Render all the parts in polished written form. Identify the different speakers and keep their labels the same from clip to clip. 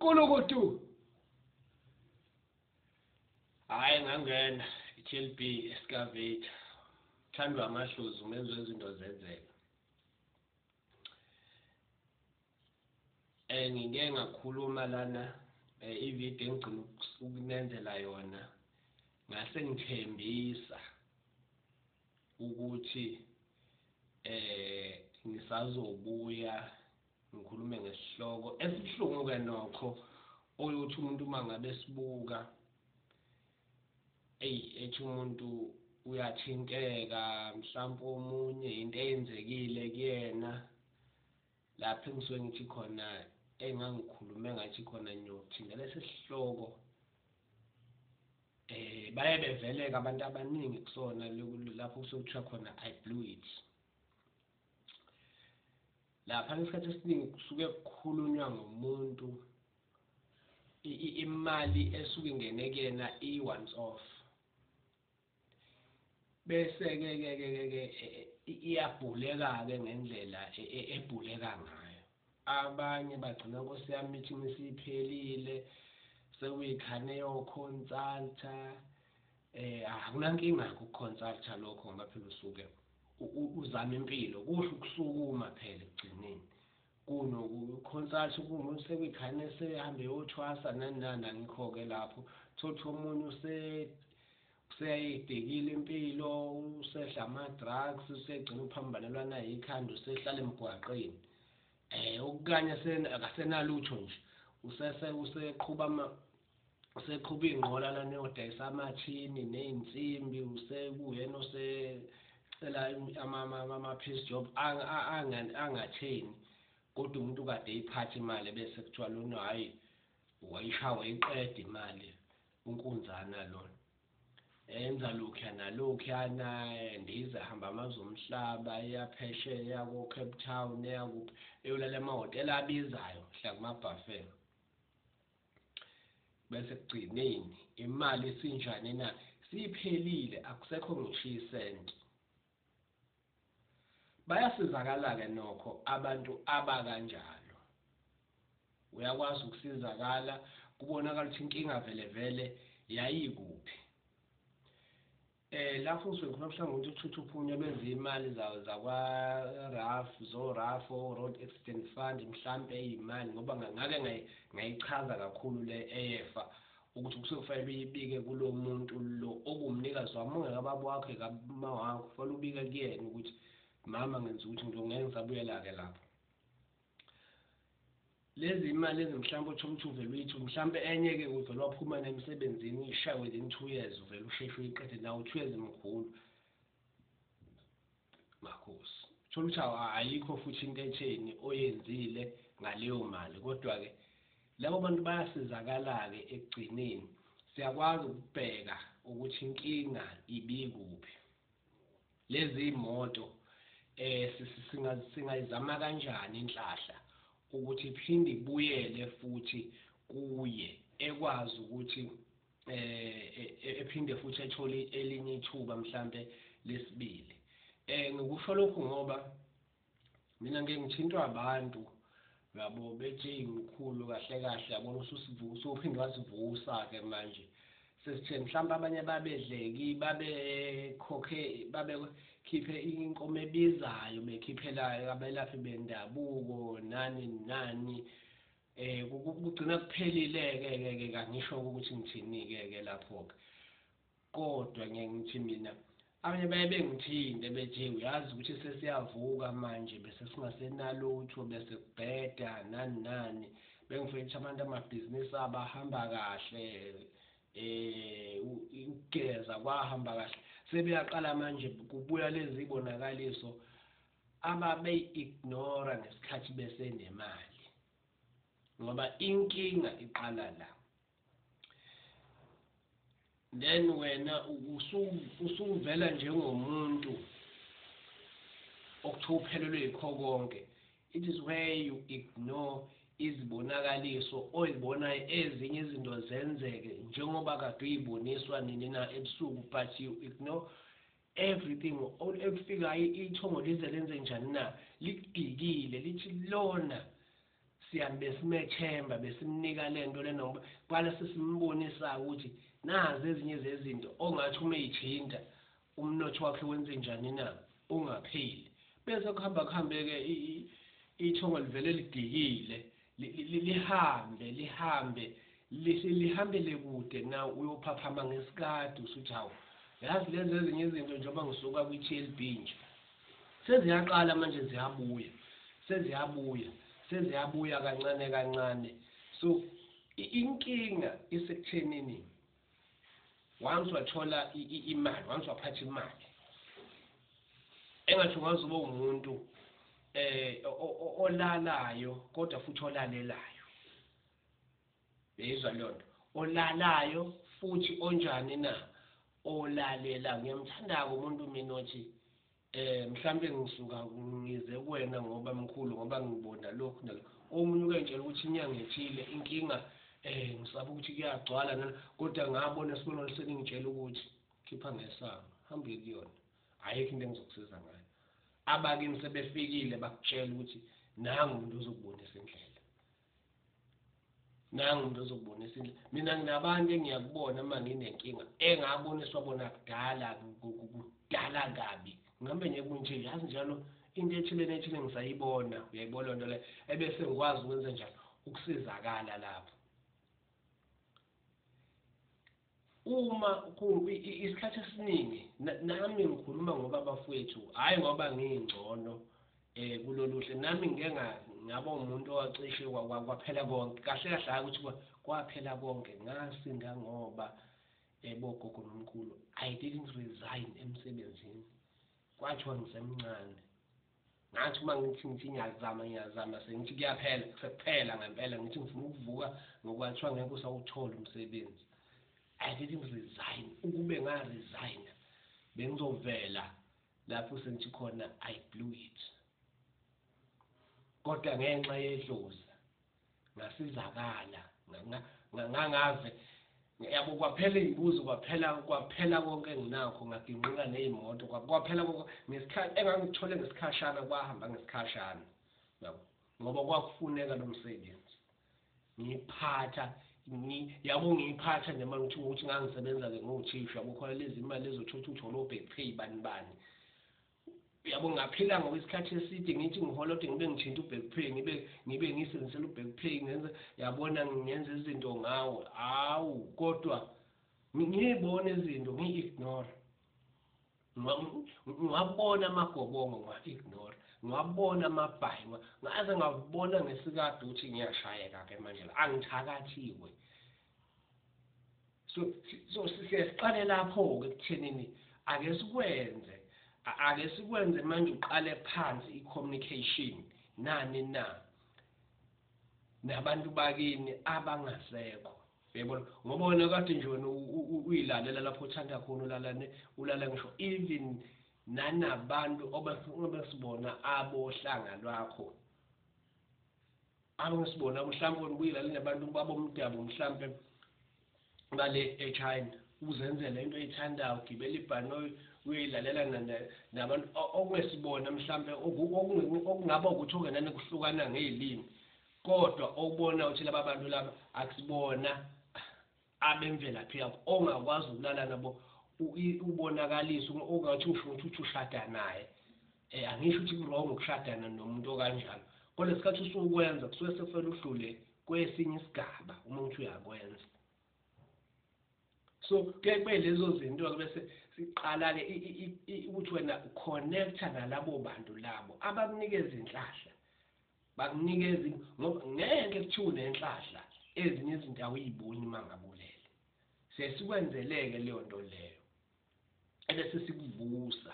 Speaker 1: Kulukutu. Hhayi, ngangena i-TLB excavator. Thandwa amadlozi, umenzi wezinto zenzeka. Ngike ngakhuluma lana ividiyo engigcina ukunenzela yona, ngase ngithembisa ukuthi ngisazobuya ngikhulume ngesihloko esibuhlungu-ke nokho, oyothi umuntu uma ngabe sibuka, eyi, ethi umuntu uyathinteka, mhlampe omunye into eyenzekile kuyena. Lapho engisuke ngithi khona, engangikhulume ngathi khona ngiyothinta lesi sihloko, baye beveleka abantu abaningi kusona lapho kusuke kuthiwa khona "I blew it". Lapha isikhathi esiningi kusuke kukhulunywa ngomuntu imali esuke ingene kuyena i-once off, bese-ke ke ke ke ke iyabhuleka-ke ngendlela ebhuleka ngayo. Abanye bagcina, nkosi yami, ithi isiphelile, sekuyikhane yo-consulta. Akunankinga-ke uku-consulta lokho, ngoba phela usuke uzama impilo, kuhle ukusukuma phela ekugcineni kunoku-consult. Kuwumuntu sekuyikhane sehambe eyothwasa nani nani, angikho-ke lapho. Tholukuthi omunye useyayidekile impilo, usedla ama-drugs, usegcina uphambanelwa nayikhanda, usehlala emgwaqeni, okanye akasenalutho nje, usese useqhuba useqhuba iy'nqola lana, eyodayisa amathini ney'nsimbi, usekuyena osecela ama-piece job angatheni. Kodwa umuntu kade eyiphatha imali, bese kuthiwa lona, hhayi, wayishaya wayiqeda imali unkunzana lona, enza lokhuya nalokhuyana, endiza, ehamba amazwe omhlaba, eya phesheya, eya ko-Cape Town, eya kuphi, eyolala emahhotela abizayo, mhla kuma-buffet. Bese ekugcineni imali isinjani na? Siphelile, akusekho ngisho isenti. Bayasizakala-ke nokho abantu abakanjalo, uyakwazi ukusizakala, kubonakala ukuthi inkinga vele vele yayikuphi. Lapho ngisuke ngikhuluma mhlawumbe ukuthi uthuthuphunye lwezimali zakwa-RAF, zo-RAF, o-Road Accident Fund, mhlampe iy'mali, ngoba ngake ngayichaza kakhulu le eyefa, ukuthi kusuke kufanele uyibike kulo muntu lo okuwumnikazi wami, ungekababa wakho, ekama wakho, kufanele ubike kuyena ukuthi mama, ngenza ukuthi ngeke ngisabuyela-ke lapho. Lezi imali lezi mhlawumbe uthole ukuthi uvele uyithi mhlawumbe enye-ke uvele waphuma nemsebenzini, uyishaye within 2 years, uvele usheshe uyiqede nawo 2 years, mkhulu makhosi. Thola ukuthi ayikho futhi into etheni oyenzile ngaleyo mali. Kodwa-ke labo bantu bayasizakala-ke ekugcineni, siyakwazi ukubheka ukuthi inkinga ibikuphi. Lezi moto singayizama kanjani inhlahla ukuthi iphinde ibuyele futhi kuye, ekwazi ukuthi ephinde futhi ethole elinye ithuba mhlambe lesibili. Ngikusho lokhu ngoba mina ngike ngithintwa abantu, uyabo, bethi, "Mkhulu, kahle kahle, yabona, ususivusa, uphinde wasivusa-ke manje." Sesithe mhlawumbe abanye babedleki, babekhokhe, babekhiphe inkomo ebizayo, bekhiphela abelaphi bendabuko, nani nani, kugcina kuphelile-ke ke ke Kangisho ukuthi ngithini-ke ke lapho-ke, kodwa ngeke ngithi mina abanye baye bengithinte bethi, "Uyazi ukuthi sesiyavuka manje, bese singasenalutho, bese kubheda, nani nani." Bengifethu abantu amabhizinisi abo ahamba kahle, ukugeza kwahamba kahle, sebeyaqala manje kubuya lezi zibonakaliso ababeyi-ignora ngesikhathi besenemali, ngoba inkinga iqala la. Then wena usuvela njengomuntu okuthiwa uphelelwe yikho konke. It is where you ignore izibonakaliso oyibonayo, ezinye izinto zenzeke njengoba kade uyiboniswa nini na ebusuku, but you ignore everything. Ekufikayo ithongo lize lenze njani na? Likudikile, lithi lona. Siyabe simethemba, besimnika lento lena, ngoba kwale sesimbonisa ukuthi nazi ezinye zezinto ongathi uma eyithinta umnotho wakhe wenze njani na, ungapheli. Bese kuhamba kuhambe-ke, ithongo livele lidikile, lihambe lihambe lihambele kude. Na uyophaphama ngesikade usuthi, hawu, yazi lezi ezinye izinto, njengoba ngisuka kwi-TLB nje, seziyaqala manje ziyabuya, seziyabuya, seziyabuya kancane kancane. So inkinga isekuthenini once wathola imali, once waphatha imali, engathi ungaze ube umuntu olalayo kodwa futhi olalelayo. Yezwa leyo nto, olalayo futhi onjani na, olalela. Ngiyamthanda-ke umuntu mina othi mhlambe ngisuka ngize kuwena ngoba mkhulu, ngoba ngibona lokhu nalokhu. Omunye ukuyitshela ukuthi inyanga ethile inkinga, ngisaba ukuthi kuyagcwala, kodwa ngabona sibona seningitshela ukuthi khipha ngesango, hambe kuyona, ayikho into engizokusiza ngayo. Abakini sebefikile bakutshela ukuthi nangu umuntu ozokubonisa indlela, nangu umuntu ozokubonisa indlela. Mina nginabantu engiyakubona uma nginenkinga engaboniswa bona kudala, kudala kabi. Ngihambe nje kunje, yazi njalo into ethile nethile ngisayibona, uyayibona loo nto leyo, ebese ngikwazi ukwenza njalo ukusizakala lapho. Uma isikhathi esiningi nami ngikhuluma ngoba bafowethu, hhayi ngoba ngingcono kulolu hle, nami ngike ngaba umuntu owacishe kwaphela konke. Kahle kahle, hhayi ukuthi kwaphela konke, ngasinda ngoba bogogo nomkhulu. I didn't resign emsebenzini, kwathiwa ngisemncane. Ngathi uma ngithi ngiyazama, ngiyazama, sengithi kuyaphela, sekuphela ngempela, ngithi ngifuna ukuvuka, ngokwathiwa ngeke usawuthola umsebenzi. I didn't resign. Ukube nga-resign, bengizovela lapho sengithi khona I blew it. Kodwa ngenxa yedlozi ngasizakala, ngangaze yabo kwaphela iy'mbuzi, kwaphela, kwaphela konke enginakho, ngaginqika ney'moto, kwaphela konke ngesikhathi engangikuthole ngesikhashana, kwahamba ngesikhashana, yabo, ngoba kwakufuneka lo msebenzi. Ngiyiphatha yabo, ngiyiphatha nje manje ukuthi ngangisebenza-ke ngothisha, yabo, khona lezi imali ezothutha, uthole o-back pay, bani bani, yabo. Ngaphila ngokwesikhathi eside ngithi ngihola, kodwa ngibe ngithinta u-back pay, ngibe ngisebenzisela u-back pay, ngenze, yabona, ngenza izinto ngawo. Hawu, kodwa ngiyibona izinto ngiyi-ignore, ngiwabona amagobongo, ngiwa-ignore, ngiwabona amabhayi, ngaze ngabona ngesikade ukuthi ngiyashayeka-ke manje la, angithakathiwe. So siye siqale lapho-ke ekuthenini ake sikwenze, ake sikwenze manje, uqale phansi i-communication nani na nabantu bakini abangasekho, uyayibona, ngoba wena kade nje wena uyilalela lapho uthanda khona, ulalane, ulala ngisho even nanabantu obesibona abohlanga lwakho, abangesibona mhlawumbe wena ubuyilalela nabantu babomdabu, mhlambe bale eChina, uzenzele into oyithandayo, ugibela ibhanoyi uyoyilalela nabantu okungesibona, mhlambe okungaba ukuthi okungenani kuhlukana ngey'limi, kodwa okubona ukuthi laba bantu laba akusibona abemvelaphi yakho, ongakwazi ukulala nabo, ubonakalise ongathi usho ukuthi uthi ushada naye. Angisho ukuthi ku-wrong ukushadana nomuntu okanjalo, kodwa isikhathi usukwenza kusuke sekufanele udlule kwesinye isigaba uma uthi uyakwenza. So kuye kube lezo zinto-ke, bese siqala-ke ukuthi wena u-connect-a nalabo bantu labo abakunikeza inhlahla, bakunikeza, ngoba ngeke kuthiwe unenhlahla ezinye izinto awuyiboni uma ngabe ulele. Siye sikwenzeleke leyo nto leyo, ebese sikuvusa,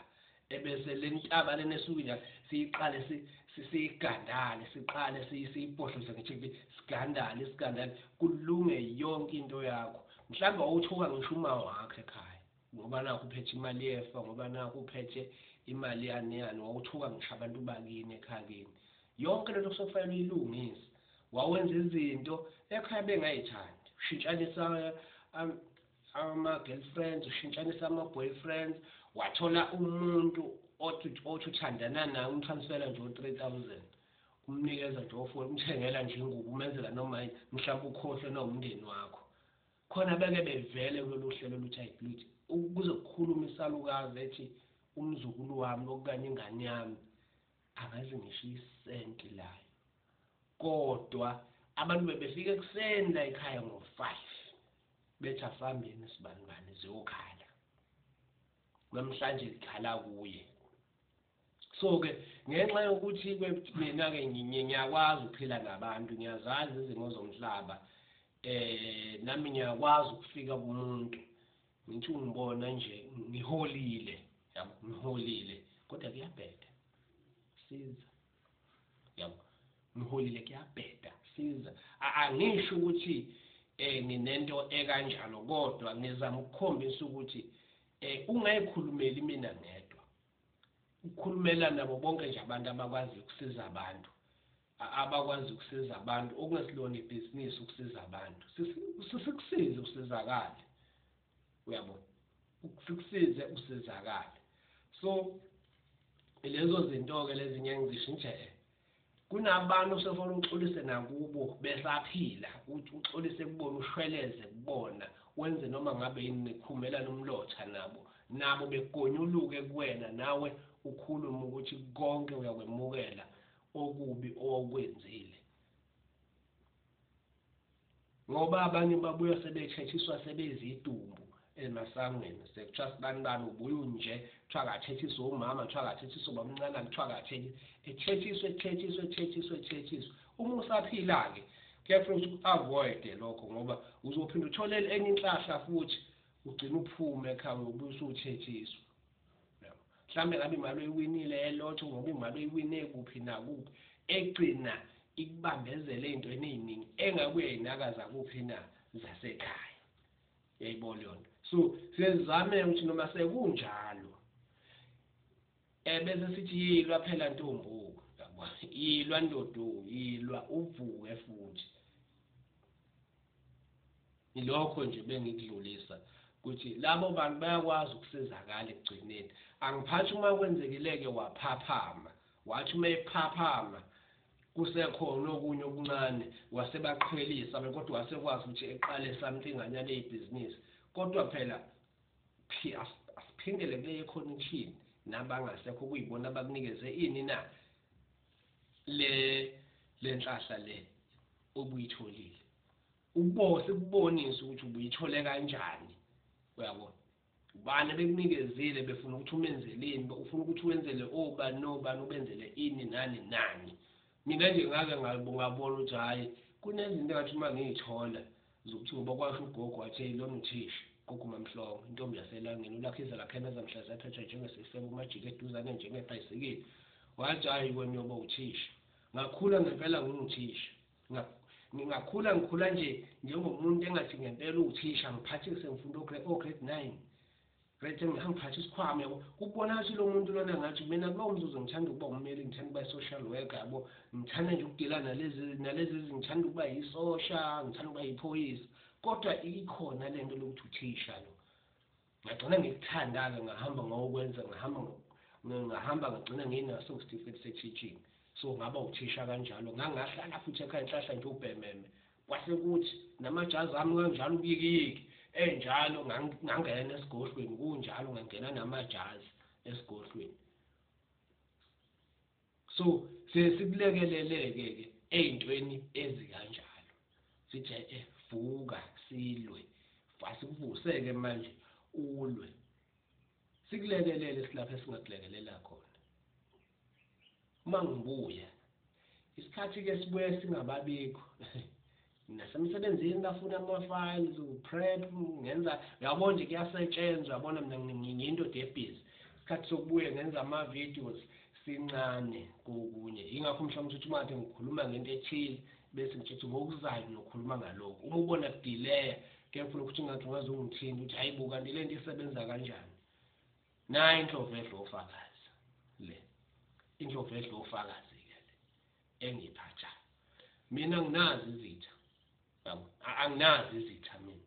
Speaker 1: ebese le ntaba lena esuke nje siyiqale siyigandale, siqale siyipohloze ngithi sigandale, sigandale, kulunge yonke into yakho. Mhlawumbe wawuthuka ngisho uma wakho ekhaya ngoba nakho uphethe imali yefa, ngoba nakho uphethe imali yani yani, wawuthuka ngisho abantu bakini ekhaya kini. Yonke lento kusokufanele uyilungise. Wawenza izinto ekhaya bengayithandi, ushintshanisa ama-girlfriends, ushintshanisa ama-boyfriends, wathola umuntu othi uthandana naye, um-transfera nje u-3000. Umnikeza nje ofoni, umthengela nje ingubo, umenzela noma mhlawumbe ukhohlwe nomndeni wakho. Khona beke bevele kulolu hlelo luthi ayibluthi kuze kukhulume isalukazi ethi umzukulu wami okanye ingane yami angazi ngisho isenti layo. Kodwa abantu bebefika ekuseni la ekhaya ngo-5 bethi asihambeni sibanibani ziyokhala. Namhlanje likhala kuye. So-ke ngenxa yokuthi mina-ke ngiyakwazi ukuphila nabantu, ngiyazazi izimo zomhlaba, nami ngiyakwazi ukufika kumuntu ngithi ungibona nje ngiholile, yabo, ngiholile, kodwa kuyabheda, siza, yabo, ngiholile kuyabheda, siza. Angisho ukuthi nginento ekanjalo, kodwa ngizama ukukhombisa ukuthi ungayikhulumeli mina ngedwa, ukukhulumela nabo bonke nje abantu abakwazi ukusiza abantu, abakwazi ukusiza abantu, okungesilona ibhizinisi ukusiza abantu, sikusize usizakale, uyabo, sikusize usizakale. So lezo zinto-ke lezi ngiyangizisho nje, kunabantu osefuna uxolise nakubo besaphila, uxolise kubona, ushweleze kubona, wenze noma ngabe yini, nikhumelana umlotha nabo, nabo begonyuluke kuwena, nawe ukhulume ukuthi konke uyakwemukela okubi owakwenzile. Ngoba abanye babuya sebethethiswa sebezidumbu emasangweni, sekuthiwa sibani bani ubuya unje, kuthiwa akathethiswe umama, kuthiwa akathethiswe ubamncane, kuthiwa akathethiswe, ethethiswe, ethethiswe, ethethiswe, ethethiswe. Uma usaphila-ke kuyafuneka ukuthi u-avoid-e lokho, ngoba uzophinda uthole enye inhlahla futhi ugcine uphume ekhaya uyobuya usuthethiswa. Mhlawumbe ngabe imali oyiwinile elotho, ngoba imali oyiwine kuphi nakuphi, egcina ikubambezele ey'ntweni ey'ningi engabe uyayinakaza kuphi na zasekhaya. Uyayibona leyo nto? So siyazame ukuthi noma sekunjalo bese sithi yilwa phela ntombo, yabo, yilwa ndodo, yilwa uvuke futhi. Ilokho nje bengikudlulisa ukuthi labo bantu bayakwazi ukusizakala ekugcineni. Angiphathi uma kwenzekile-ke waphaphama, wathi uma ephaphama kusekhona okunye okuncane wasebaqhelisa, kodwa wasekwazi ukuthi eqale something nganyana eyibhizinisi. Kodwa phela asiphindele kule connection nabangasekho kuyibona abakunikeze ini na le lenhlahla le obuyitholile, ubose kubonise ukuthi ubuyithole kanjani, uyabona, ubani bekunikezile, befuna ukuthi umenzeleni, ufuna ukuthi wenzele obani nobani, ubenzele ini nani nani. Mina nje ngake ngabona ukuthi hhayi kunezinto engathi uma ngiyithola zokuthi, ngoba kwasho ugogo wathi hey lona uthisha, gogo Mamhlongo, intombi yaselangeni, ulakhiza lakhemeza mhla zaphethwe njengesifebe, umajike eduzane njengebhayisikili, wathi hhayi wena uyoba uthisha. Ngakhula ngempela nginguthisha, ngingakhula ngikhula nje njengomuntu engathi ngempela uwuthisha, ngiphathise ngifunda o-grade 9, grade 10, ngangiphatha isikhwama, yabo. Kubona ukuthi lo muntu lona ngathi mina kulowo mzuzu ngithanda ukuba ummeli, ngithanda ukuba i-social worker, yabo, ngithanda nje ukudila nalezi nalezi, ngithanda ukuba yisosha, ngithanda ukuba yiphoyisa, kodwa ikhona lento lokuthi uthisha lo. Ngagcina ngikuthanda-ke, ngahamba ngawukwenza, ngahamba ngagcina nginaso isitifiketi se-teaching, so ngaba uthisha kanjalo. Ngangahlala futhi ekhaya inhlahla nje ubhememe, kwase kuthi namajazi ami kanjalo ubuyikiyiki enjalo, ngangena esigodlweni kunjalo, ngangena namajazi esigodlweni. So sesikulekelele-ke ke ey'ntweni ezikanjalo, sithi vuka silwe, asikuvuseke manje ulwe, sikulekelele silapho esingakulekelela khona. Uma ngibuya isikhathi-ke sibuye singababikho nasemsebenzini, bafuna ama-files, prep, ngenza, uyabona nje kuyasetshenzwa, uyabona mina ngiyindoda ebhizi. Isikhathi sokubuye ngenza ama-videos sincane kokunye, yingakho mhlawumbe ukuthi uma kade ngikhuluma ngento ethile bese ngithi ngokuzayo ngiyokhuluma ngalokho. Uma ubona kudileya kuyafuna ukuthi ngathi ungaze ungithinte ukuthi hayi bo, kanti le nto isebenza kanjani. Nayi inhlovo edla ofakazi le, inhlovo edla ofakazi-ke le engiphatha mina. Anginazi izitha, yabo, anginazi izitha mina.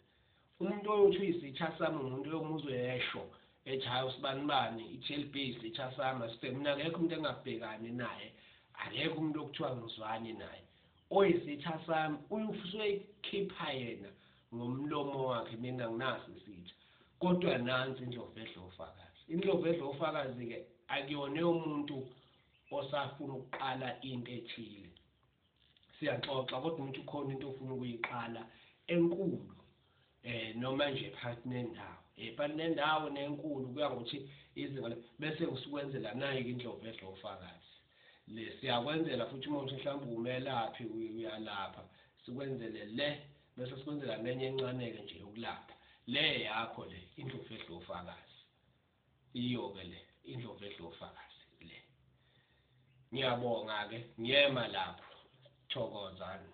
Speaker 1: Umuntu oyothi uyisitha sami umuntu oyomuzwe esho ethi hhayi usibanibani i-TLB isitha sami, asibheke. Mina akekho umuntu engabhekani naye. Akekho umuntu okuthiwa ngizwani naye. Oyisitha sami usuyikhipha yena ngomlomo wakhe, mina nginaso isitha. Kodwa nansi indlovu edla ofakazi. Indlovu edla ofakazi-ke akuyona yomuntu osafuna ukuqala into ethile. Siyaxoxa kodwa umuntu ukhona into ofuna ukuyiqala enkulu noma nje phakathi nendawo. Phakathi nendawo nenkulu kuya ngokuthi izinga bese usukwenzela nayi-ke indlovu edla ofakazi. Le siyakwenzela futhi uma uthi mhlawumbe umelaphi uyalapha, sikwenzele le bese sikwenzela nenye encane-ke nje yokulapha. Le yakho le indlovu edla ofakazi. Iyo-ke le indlovu edla ofakazi le. Ngiyabonga-ke, ngiyema lapho. Thokozani.